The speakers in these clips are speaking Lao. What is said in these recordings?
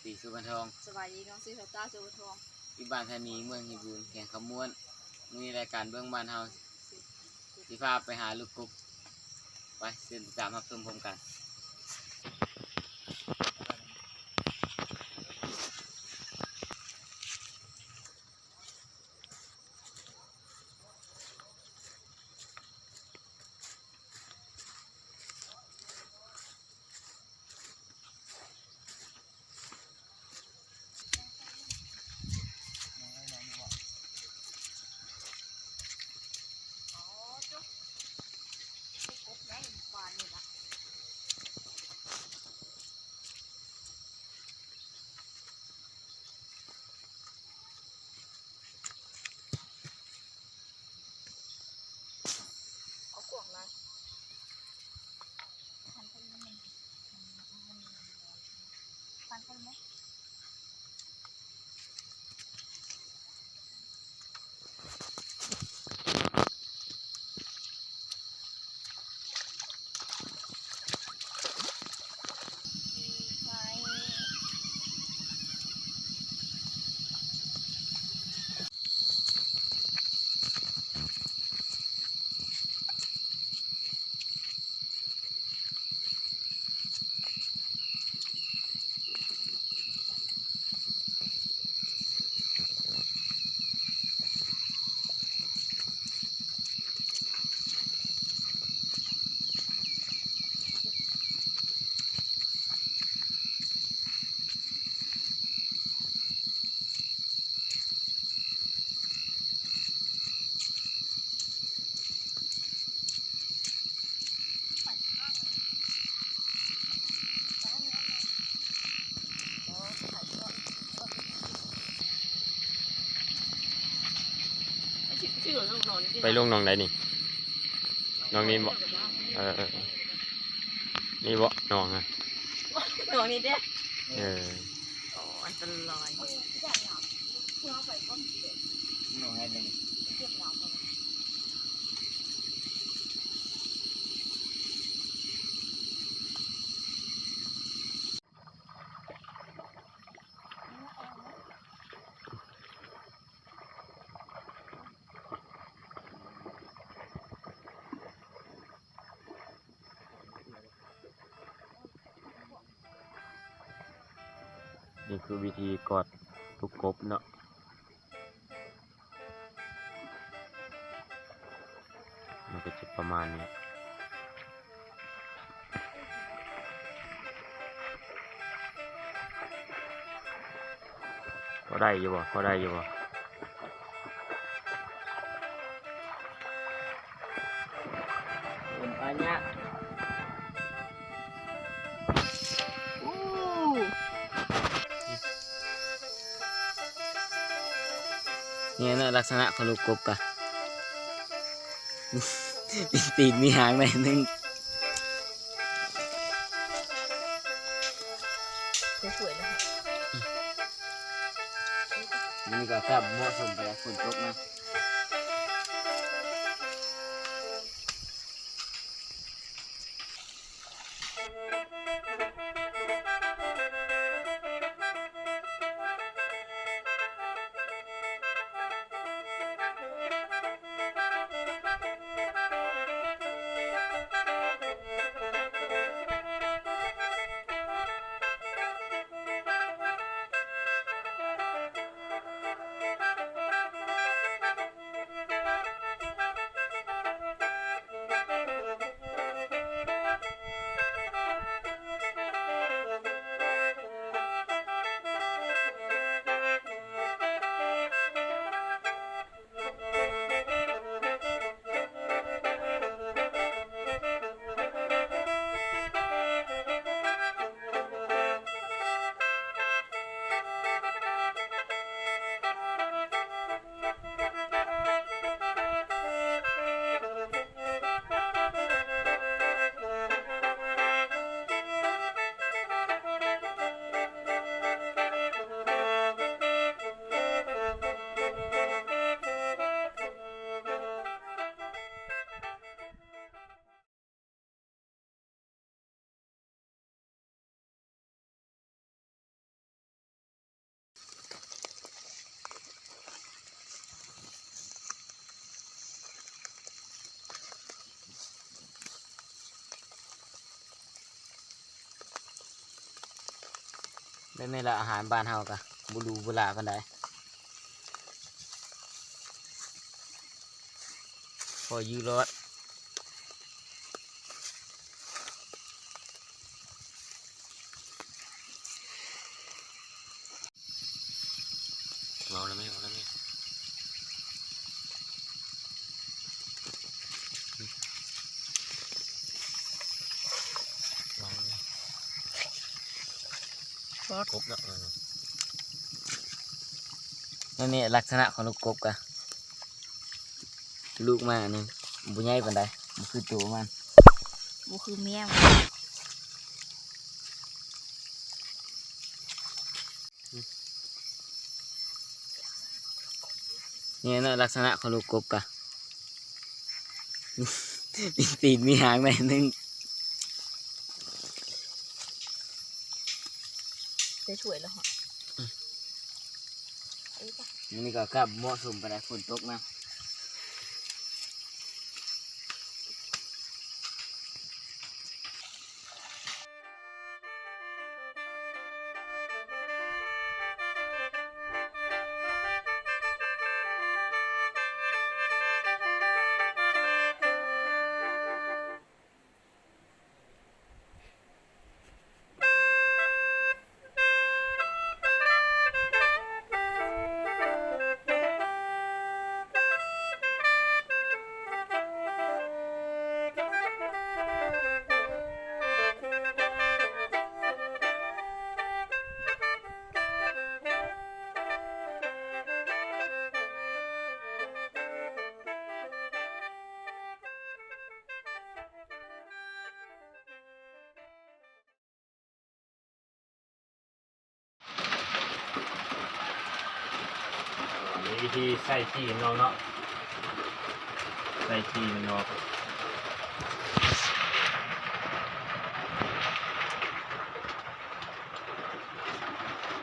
ສີສຸວັນທອງ. ສະບາຍດີ ນ້ອງຊື່ ຊາວຕາ ສຸວັນທອງ ຢູ່ບ້ານທານີ ເມືອງຫີບບູນ ແຂວງຄຳມ່ວນ. ມື້ນີ້ລາຍການເບິ່ງບ້ານເຮົາຊິພາໄປຫາລູກກົບ. ໄປ ເຊີນຕິດຕາມຮັບຊົມພ້ອມກັນ. ເອົາຂວາງມາ ພັນໄປເລີຍ ພັນໄປເລີຍ. ໄປລົງໜອງໃດນີ້? ໜອງນີ້ບໍ? ເອີໆໆ ນີ້ບໍໜອງຫັ້ນ? ໜອງນີ້ເດ້. ເອີ ໂອ້ ອັນຕະລາຍ. ນີ້ຄືວິທີກອດລູກກົບເນາະ. ມັນກໍຈະປະມານນີ້. ພໍໄດ້ຢູ່ບໍ່? ພໍໄດ້ຢູ່ບໍ່? ເປັນໄປຍາກ. ນີ້ນະ ລັກສະນະຂອງລູກກົບກະ ມີຕີນມີຫາງໜ້ອຍໜຶ່ງ. ສວຍໆ ນະ. ນີ້ກໍເໝາະສົມໄປແລ້ວ ຝົນຕົກນະ. ແບບນີ້ລະ ອາຫານບ້ານເຮົາກະບໍ່ຫຼູບໍ່ຫຼາປານໃດ ພໍຢູ່ລອດ. ເວົ້າແລ້ວແມ່ ເວົ້າແລ້ວແມ່ ເວົ້າແລ້ວແມ່ ກົບເນາະ ເອີ ແນວນີ້ລັກສະນະຂອງລູກກົບກະ ລູກມານີ້ບໍ່ໃຫຍ່ປານໃດ ບໍ່ຄືໂຕມັນ ບໍ່ຄືແມວ. ນີ້ນະ ລັກສະນະຂອງລູກກົບກະ ມີຕີນມີຫາງໜ້ອຍໜຶ່ງ ໄດ້ຖ້ວຍແລ້ວເນາະ. ມື້ນີ້ກໍອາກາດເໝາະສົມປານໃດ ຝົນຕົກນຳ. ນີ້ວິທີໃສ່ຂີ້ມັນອອກເນາະ ໃສ່ຂີ້ມັນອອກ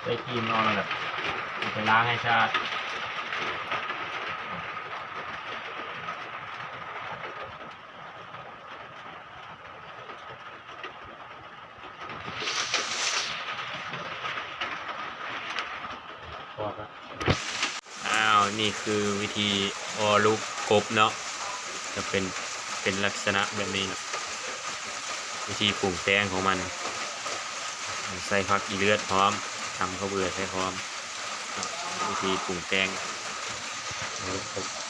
ໃສ່ຂີ້ມັນອອກແລ້ວກະໄປລ້າງໃຫ້ສະອາດ. ອ້າວ ນີ້ຄືວິທີອໍລູກກົບເນາະ ຈະເປັນ ເປັນລັກສະນະແບບນີ້ເນາະ ວິທີປຸງແຕ່ງຂອງມັນ ໃສ່ຜັກອີເລືອດພ້ອມ ຕຳເຂົ້າເບືອໃສ່ພ້ອມ ວິທີປຸງແຕ່ງອໍລູກກົບ.